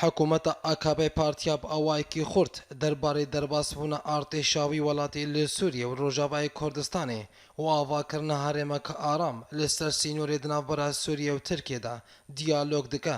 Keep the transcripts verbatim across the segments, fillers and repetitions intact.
Hikûmeta A K P Partiya bi awayekî xurt derbarê derbasbûna artêşa wî welatê li Sûriyê û Rojavayê Kurdistanê û avakirina herêmeke aram li ser sînorê di navbera Sûriyê û Tirkiyê de diyalog dike.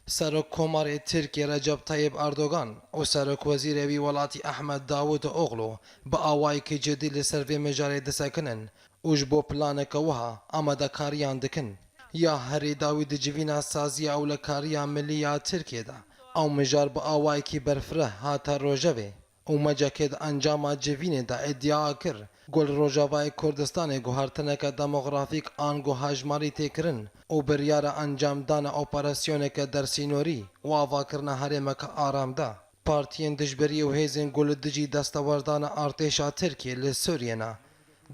Serokkomarê Tirkiyê Recep Tayyip Erdogan û Serokwezîrê wî welatî Ehmed Davutoglu bi awayekî cidî li ser vê mijarê disekinin û ji bo planeke wiha amadekariyan dikin. Ya herî dawî di civîna saziya ewlekariya milî ya Tirkiyê de ew mijar bi awayekî berfireh hate rojevê û mecekê di encama civînê de îdia kir ku li Rojavayê Kurdistanê guhertineke demografîk ango hejmarî tê kirin û biryara encamdana operasyoneke dersînorî û avakirina herêmeke aram da. Partiyên dijberiyê û hêzên ku li dijî destewerdana artêşa Tirkiyê li Sûriyê ne,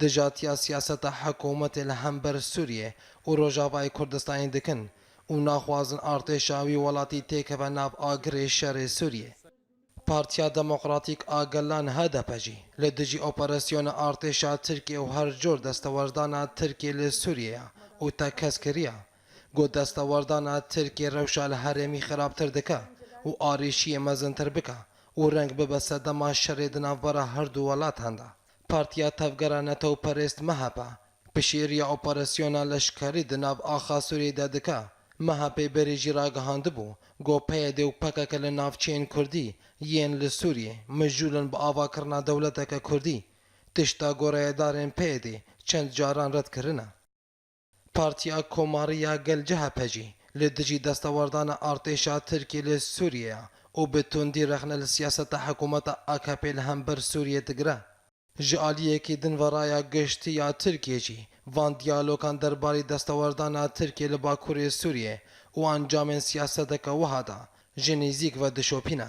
dijatiya siyaseta hikûmetê li hember Sûriyê û Rojavayê Kurdistanê dikin û naxwazin artêşa wî welatî têkeve nav agirê şerê Sûriyê. Partiya Demokratîk a Gelan H D P jî li dijî operasyona artêşa Tirkiyê û her cor destewerdana Tirkiyê li Sûriyê ye û tekez kiriye ku destewerdana Tirkiyê rewşa li herêmî xirabtir dike û arîşiyê mezintir bike û reng bibe sedema şerê di navbera her du welatan de. Partiya Tevgera Netewperêst M H P pişêriya operasyona leşkerî di nav axa Sûriyê de dike. M H P berê jî ragihandibû ku P Y D û P K K li navçeyên kurdî yên li Sûriyê mijûl in bi avakirina dewleteke kurdî, tişta ku rayedarên P Y D çend caran red kirine. Partiya Komarî ya Gel C H P jî li dijî destewerdana artêşa Tirkiyê li Sûriyê ye û bi tundî rexne li siyaseta hikûmeta A K P li hember Sûriyê digire. Ji aliyekî din ve raya giştî ya Tirkiyê jî van diyalogan derbarê destewerdana Tirkiyê li Bakurê Sûriyê û encamên siyaseteke wiha de ji nêzîk ve dişopîne.